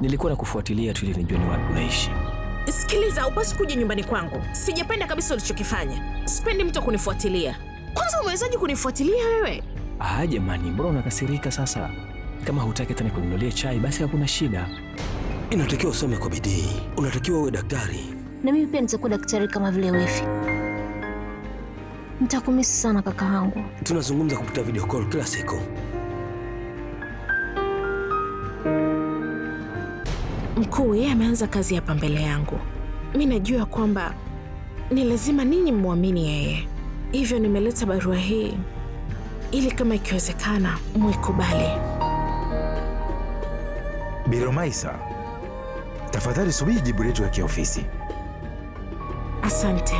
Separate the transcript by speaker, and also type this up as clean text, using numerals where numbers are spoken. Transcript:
Speaker 1: Nilikuwa nakufuatilia tu ili nijue ni wapi unaishi.
Speaker 2: Sikiliza, hupaswi kuja nyumbani kwangu. Sijapenda kabisa ulichokifanya. Sipendi mtu kunifuatilia. Kwanza umewezaje kunifuatilia wewe?
Speaker 1: Ah, jamani, mbona unakasirika sasa? Kama hutaki hata nikununulie chai basi hakuna shida.
Speaker 3: Inatakiwa usome kwa bidii, unatakiwa uwe daktari.
Speaker 4: Na mimi pia nitakuwa daktari kama vile Wefi. Nitakumisi sana kaka yangu.
Speaker 3: Tunazungumza kupitia video call kila siku.
Speaker 2: Mkuu, yeye ameanza kazi hapa mbele yangu. Mi najua kwamba ni lazima ninyi mmwamini yeye, hivyo nimeleta barua hii ili kama ikiwezekana mwikubali.
Speaker 5: Bi Romaisa, tafadhali subiri jibu letu la kiofisi.
Speaker 2: Asante.